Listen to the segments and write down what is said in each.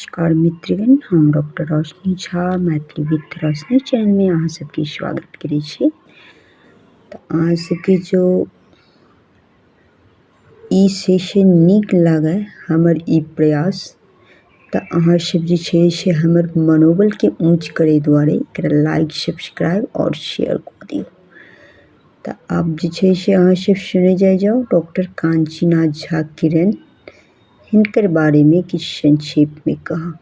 नमस्कार मित्रगण, हम डॉक्टर रोशनी झा मैथिली विथ रोशनी चैनलमे अहाँ सबके स्वागत करै छी। तऽ अहाँ सबके जो ई सेशन नीक लागै, हमर ई प्रयास, तऽ अहाँ सब जे छै से हमर मनोबलके ऊँच करै दुआरे एकरा लाइक, सब्सक्राइब आओर शेयर कऽ दियौ। तऽ आब जे छै से अहाँ सब सुनै जाइ जाउ डॉक्टर काञ्चीनाथ झा किरण, हिनकर बारेमे किछु संक्षेपमे कहब।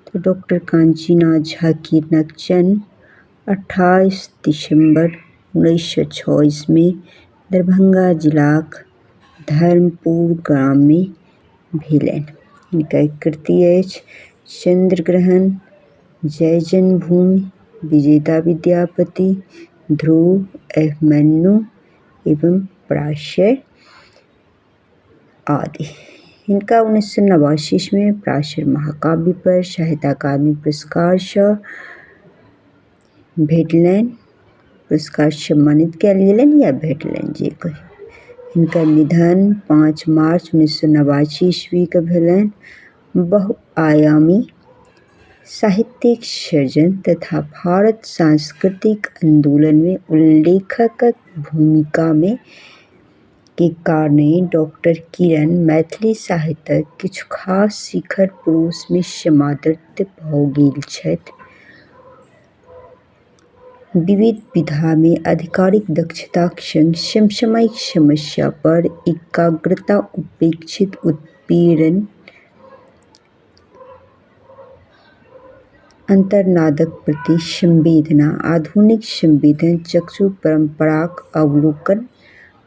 तऽ डॉक्टर काञ्चीनाथ झा किरणक जन्म 28 दिसम्बर 1906 ईस्वीमे दरभंगा जिलाक धर्मपुर ग्राममे भेलनि। हिनकर कृति अछि चन्द्रग्रहण, जय जन्मभूमि, विजेता विद्यापति, ध्रुव, अभिमन्यु एवं पराशर आदि। हिनका 1989 ईस्वीमे पराशर महाकाव्य पर साहित्य अकादमी पुरस्कारसँ भेटलनि, पुरस्कार सम्मानित कयल गेलनि या भेटलनि जे कहियौ। हिनकर निधन 5 मार्च 1989 ईस्वीके भेलनि। बहुआयामी साहित्यिक सर्जन तथा भारत सांस्कृतिक आन्दोलनमे उल्लेखक भूमिकामे के कारणे डॉक्टर किरण मैथिली साहित्यक किछु खास शिखर पुरुषमे समादृत भऽ गेल छथि। विविध विधामे आधिकारिक दक्षताक संग समसामयिक समस्या पर एकाग्रता, उपेक्षित, उत्पीड़ित अन्तर्नादक प्रति संवेदना, आधुनिक संवेदन चक्षु परम्पराक अवलोकन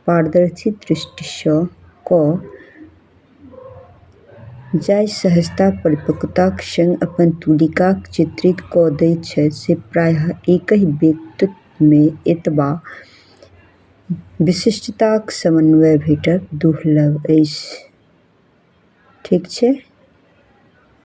पारदर्शी दृष्टिसँ कऽ जाहि सहजता परिपक्वताक संग अपन तूलिकासँ चित्रित कऽ दैत छथि से प्रायः एकहि व्यक्तित्वमे एतबा विशिष्टताक समन्वय भेटब दुर्लभ अछि। ठीक छै।